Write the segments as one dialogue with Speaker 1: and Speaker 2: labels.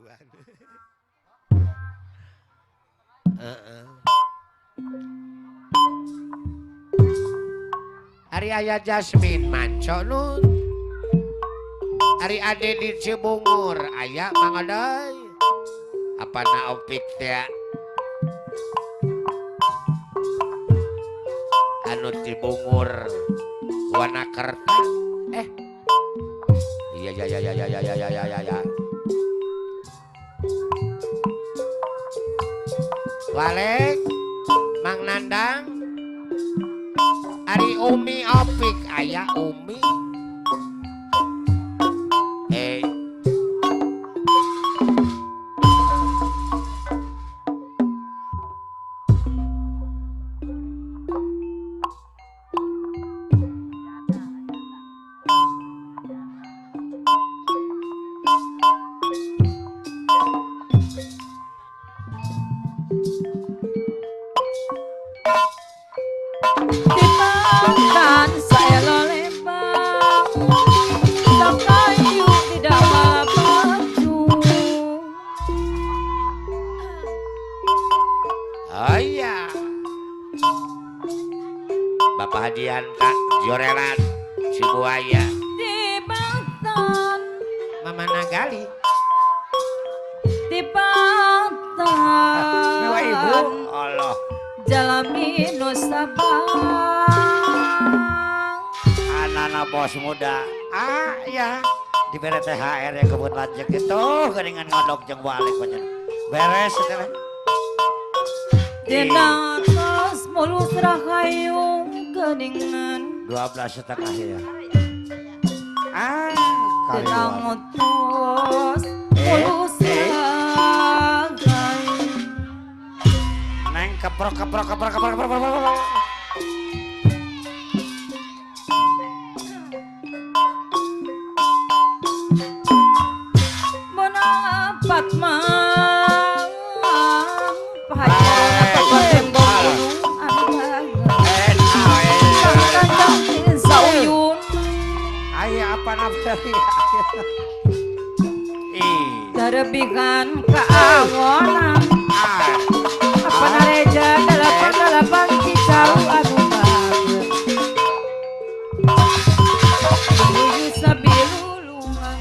Speaker 1: Gaduhan. Heeh. Ari aya Jasmine manco nun. Ari ade di Cibungur aya Mang Odoy. Apana Opik teh? Anu Cibungur Wanakerta. Iya ya ya ya ya ya ya ya ya ya. Walek Mang Nandang. Ari Umi Opik aya Umi. Bapak Hadianta Jorelan si buaya
Speaker 2: di Banten
Speaker 1: Mama Nagali
Speaker 2: di Banten
Speaker 1: ibu Allah
Speaker 2: jalami nusa bang
Speaker 3: anak-anak bos muda
Speaker 1: ah ya
Speaker 3: dibere THR yang kebun lanjut itu geuningan ngodok jeung balik banyak beres teh
Speaker 2: dina tos mulus rahayu geningan
Speaker 3: 12,5 ya. Ah,
Speaker 2: kali tos mulus rahayu
Speaker 3: neng keprok keprok keprok keprok keprok keprok.
Speaker 2: Menapat mang pahaja
Speaker 3: apa nafsu
Speaker 2: terbikan keawonan apa nareja 88 cicau anu bager tujuh sabilulungan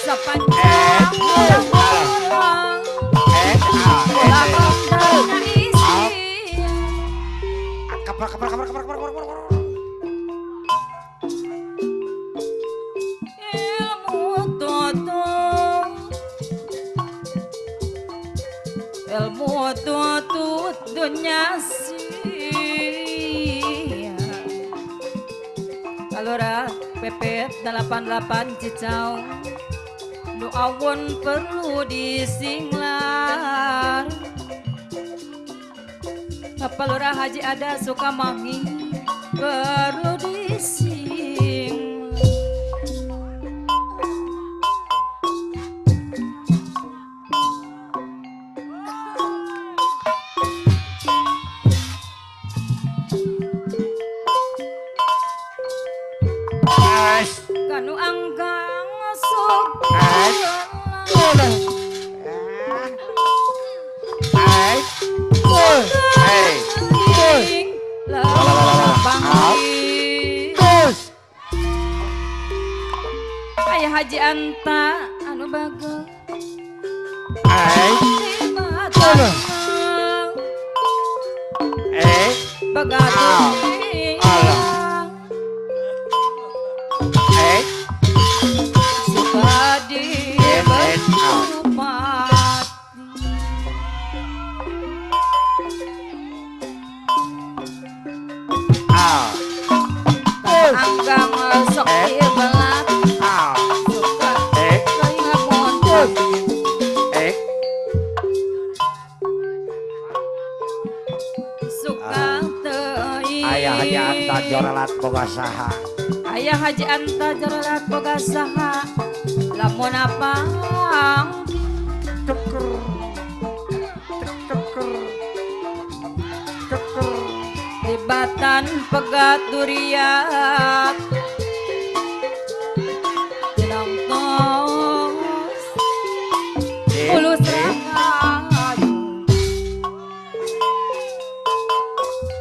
Speaker 2: sepanjang orang. Ilmu tutut dunya sia. Kalora pepet 88 cicau nu awon perlu disinglar. Palura Haji ada suka mangi perlu dising. Kanu angkang sok Ayah Haji Anta anu bagel suka di bertupat. Anggang sok dibelat suka ngamun suka teuing.
Speaker 3: Ayah Haji Anta jorelat boga saha.
Speaker 2: Ayah Haji Anta jorelat boga saha. Lamun apang
Speaker 3: ceker ceker ceker.
Speaker 2: Tibatan pegat duriat Jenang tos Ulus rahayu.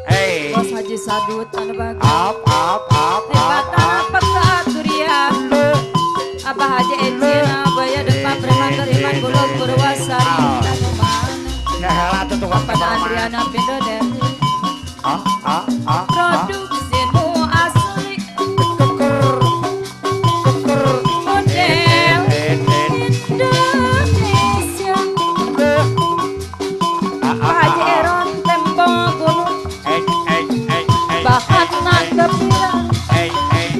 Speaker 3: Hey.
Speaker 2: Bos Haji Sadut anu bagus.
Speaker 3: Up up up up
Speaker 2: Tibatan
Speaker 3: up.
Speaker 2: pegat duriat Abah Haji Ecina Baya depan preman beriman Bulog Purwasari anu mana.
Speaker 3: Ngeheula tuh tukang
Speaker 2: Pada
Speaker 3: preman.
Speaker 2: Adriana Pindo Deli.
Speaker 3: Ah ah ah ah.
Speaker 2: Produksi nu asli
Speaker 3: Keker. Keker.
Speaker 2: model
Speaker 3: Eh eh.
Speaker 2: Indonesia.
Speaker 3: Eh. Ah
Speaker 2: Pak
Speaker 3: ah
Speaker 2: Haji
Speaker 3: ah.
Speaker 2: Eron Tempo Gunung
Speaker 3: Eh eh eh eh.
Speaker 2: bahan tepira
Speaker 3: Eh eh.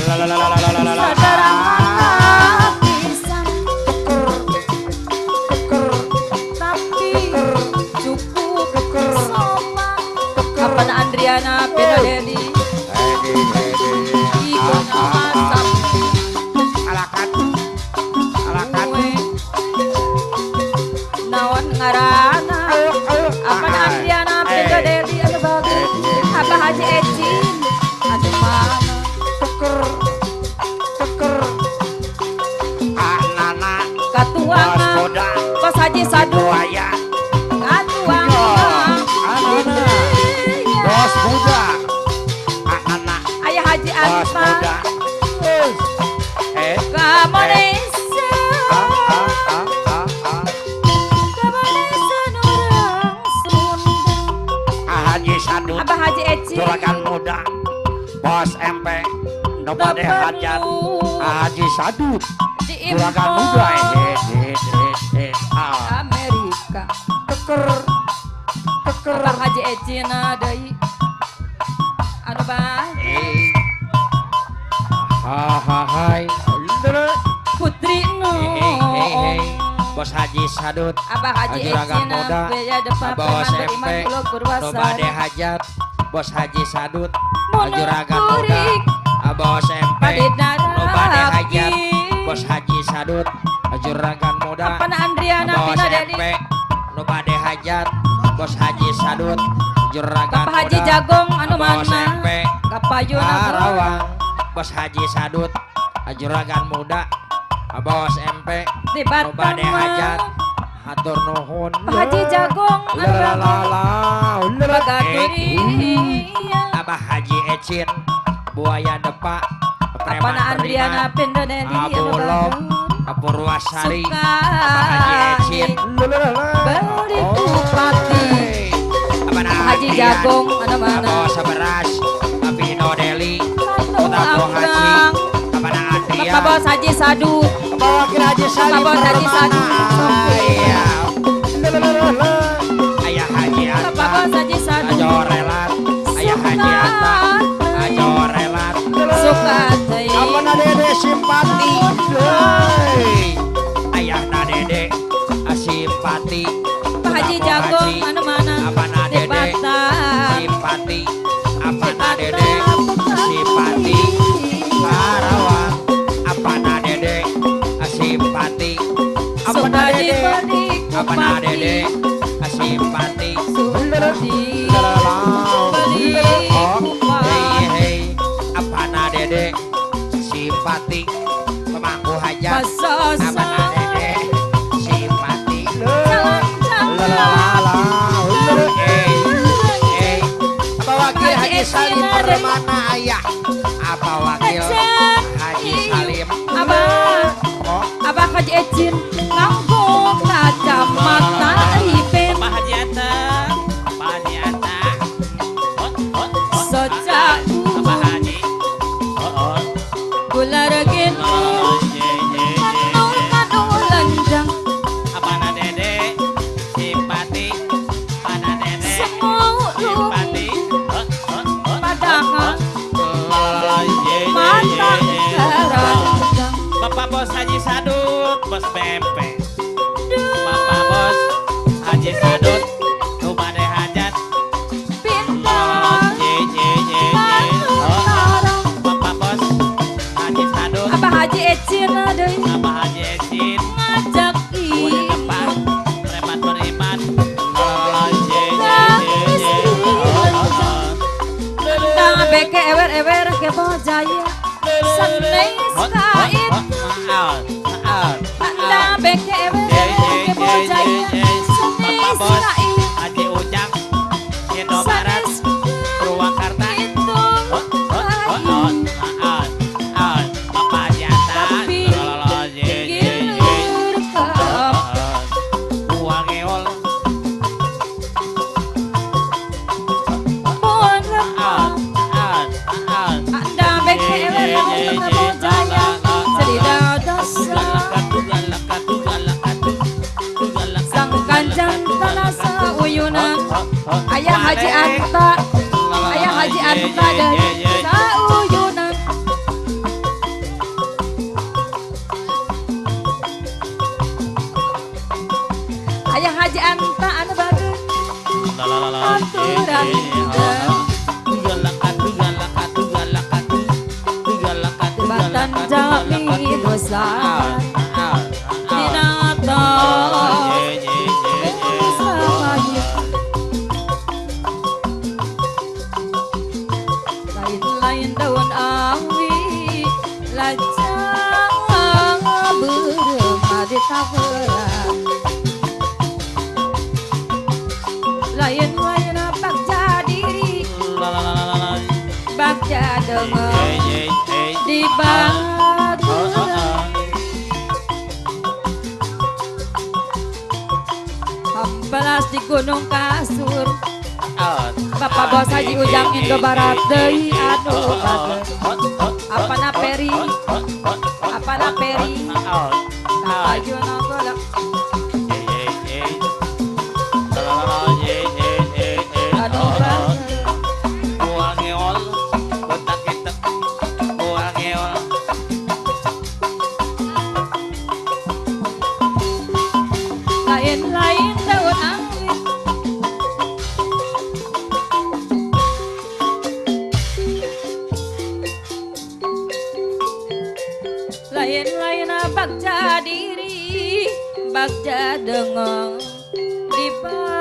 Speaker 3: La la la la la la la la.
Speaker 2: sederhana pisan
Speaker 3: Keker. Keker.
Speaker 2: tapi cukup
Speaker 3: Keker.
Speaker 2: sopan. Kapan Andriana Pindo Deli
Speaker 3: Eh eh eh.
Speaker 2: ibu
Speaker 3: Ah ah ah.
Speaker 2: masak
Speaker 1: Alakat. Alakat.
Speaker 2: kue naon ngaranna. Apa Andriana Pindo Deli anu bagus. Abah Haji Ecin anu mana.
Speaker 3: Keker. Keker. Anana. Bos
Speaker 2: Katuangan
Speaker 3: muda.
Speaker 2: Bos Haji Sadu
Speaker 3: Buaya.
Speaker 2: katuangan
Speaker 3: Anana. Bos muda. Anana.
Speaker 2: Ayah Haji
Speaker 3: Bos
Speaker 2: Anta
Speaker 3: muda. Eh.
Speaker 2: Kamonesa
Speaker 3: Ah ah ah ah ah.
Speaker 2: Kamonesa nurang Sunda.
Speaker 3: Ah, Haji Sadut.
Speaker 2: Abah Haji Ecin
Speaker 3: Juragan muda. Bos MP. No bade hajat. Ah, Haji Sadut. Juragan muda. Eh eh eh eh. Ah.
Speaker 2: Amerika.
Speaker 3: Keker. Keker.
Speaker 2: Abah Haji Ecin deui anu bah
Speaker 1: Eh. Ha ha hai.
Speaker 2: Putri
Speaker 1: Hey hey hey hey.
Speaker 2: Noong
Speaker 1: Bos Haji Sadut.
Speaker 2: Abah Haji
Speaker 1: Juragan
Speaker 2: Ecin
Speaker 1: muda.
Speaker 2: bea depan
Speaker 1: Bos
Speaker 2: preman
Speaker 1: MP.
Speaker 2: beriman Bulog
Speaker 1: Nu
Speaker 2: Purwasari
Speaker 1: bade hajat. Bos Haji Sadut.
Speaker 2: Munuk
Speaker 1: Juragan muda.
Speaker 2: kurik
Speaker 1: Bos MP. Nu bade hajat.
Speaker 2: Padidaraki
Speaker 1: Bos Haji Sadut. Juragan muda.
Speaker 2: Apana Andriana
Speaker 1: Bos
Speaker 2: Pino Deli
Speaker 1: MP. Nu bade hajat. Bos Haji Sadut. Juragan
Speaker 2: Bapak Haji
Speaker 1: muda.
Speaker 2: Jagong anu
Speaker 1: Bos
Speaker 2: mana
Speaker 1: MP.
Speaker 2: Kapayuna
Speaker 1: Karawang. Bos Haji Sadut. Juragan muda. Bos MP.
Speaker 2: di
Speaker 1: Nu
Speaker 2: Batang
Speaker 1: bade hajat. Hatur nuhun.
Speaker 2: Pak Haji Jagong
Speaker 1: La
Speaker 2: anu
Speaker 1: la la la.
Speaker 2: Bagaturi
Speaker 1: Abah Haji Ecin. Buaya Depak. Preman
Speaker 2: Apana Andriana
Speaker 1: beriman.
Speaker 2: Pino Deli anu
Speaker 1: Abulog.
Speaker 2: bagus
Speaker 1: Purwasari.
Speaker 2: Suka
Speaker 1: Abah Haji Ecin.
Speaker 2: Beli bupati
Speaker 1: Abah
Speaker 2: Haji Jagong anu mana
Speaker 1: Abah Saberas. Pino Deli.
Speaker 2: Anu
Speaker 1: Utago Haji.
Speaker 2: Anggang
Speaker 1: Abah Andrian.
Speaker 2: Bapak Bos Haji Sadut
Speaker 3: Bapak Wakil Haji Salim
Speaker 2: Bapak Bos Haji Sadut
Speaker 1: Iya. Ayah Haji
Speaker 2: Bapak
Speaker 1: Anta.
Speaker 2: Bos Haji Sadut
Speaker 1: Ajo relat. Ayah Haji Anta. Ajo relat.
Speaker 2: Suka teh
Speaker 3: Apa dede simpati.
Speaker 1: Hei. Ayah na dede simpati.
Speaker 2: Pak Haji Jagong anu mana
Speaker 1: Apa na
Speaker 2: di
Speaker 1: dede
Speaker 2: Batang
Speaker 1: simpati. Apa na dede simpati. Karawang. Apa na dede simpati. Apa
Speaker 2: Suka
Speaker 1: na dede
Speaker 2: diberi
Speaker 1: apa na
Speaker 2: kupati
Speaker 1: dede simpati.
Speaker 2: Suka diberi
Speaker 1: Oh,
Speaker 2: kupati
Speaker 1: hei hei, apa na dede simpati. Pemangku hajat. Apa na dede simpati.
Speaker 2: Jalan-jalan
Speaker 1: Eh, eh, apa wakil Haji Salim Permana ayah? Apa wakil Haji Salim?
Speaker 2: Abah
Speaker 1: Oh,
Speaker 2: Abah Haji Ecin nganggo kacamata hipen
Speaker 4: Pak Haji Anta, Pak Haji Anta. Hot, hot, hot.
Speaker 2: Soca
Speaker 4: Pak Haji. Oh, oh.
Speaker 2: gula regin
Speaker 4: Oh, ye, ye, ye,
Speaker 2: kanu
Speaker 4: ye.
Speaker 2: kanu lenjang
Speaker 4: Apa na dede? Simpati. Apa na dede?
Speaker 2: semua
Speaker 4: Simpati. Hot, hot, hot.
Speaker 2: padahal
Speaker 4: Oh, ye, ye,
Speaker 2: mata
Speaker 4: ye, ye.
Speaker 2: keranjang
Speaker 4: Bapak Bos Haji Sadut, Bos BMP. Bapak Bos Haji Sadut, nu bade hajat.
Speaker 2: pintar
Speaker 4: Ye, ye, ye, ye. Oh, Bapak Bos Haji Sadut,
Speaker 2: Abah Haji Ecin deui
Speaker 4: Abah Haji Ecin,
Speaker 2: ngajak
Speaker 4: Buaya
Speaker 2: i
Speaker 4: Depan, preman beriman. Oh, ye, ye, ye, ye. Oh, oh, oh.
Speaker 2: Cebo Jaya sanes kait Anda BKW Cebo Jaya sanes kait
Speaker 4: Haji Ujang Indomaret Purwakarta
Speaker 2: itu
Speaker 4: Bapak Jata
Speaker 2: tapi gilir
Speaker 4: Uangeol
Speaker 2: Anda BKW Cebo Jaya Sedida dosa Sang kanjang tanah sauyuna Ayah Haji Anta Ayah Haji Anta dari sauyunan Ayah Haji Anta anu bagus aturan Batan jami dosa Dinata Lain-lain daun awi lajang beremah di taberan Lain-lain bagja diri bagja dengar di baturan Hampelas di Gunung Kasur Bapak Bos Haji Ujang Indo Barat deui anu bager Apana Peri Apana Peri Kapajono golek anu bager Lain-lain daun awi Lain-lain bagja diri bagja dengeng di bawah.